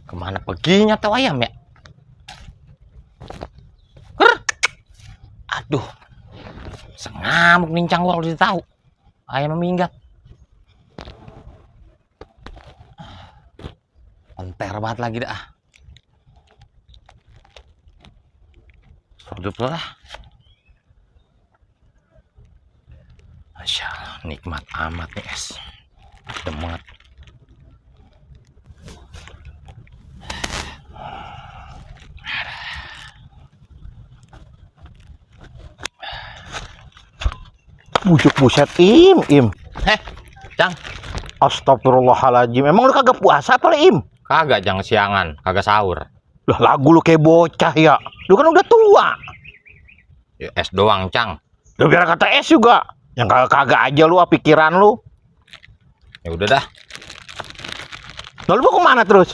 Kemana perginya tuh ayam ya? Ker. Aduh, sengamuk nincang gua kalau tahu ayam minggat. Onter banget lagi dah. Hidup lah. Masya Allah, nikmat amat nih es. Adem banget. Buset im. Cang. Astagfirullahaladzim. Emang lu kagak puasa apa im? Kagak, jangan siangan, kagak sahur. Lah lagu lu kayak bocah ya. Lu kan udah tua. Ya, es doang, Cang. Lu biar kata es juga. Yang kagak aja lu pikiran lu. Ya udah dah. Lalu mau kemana terus?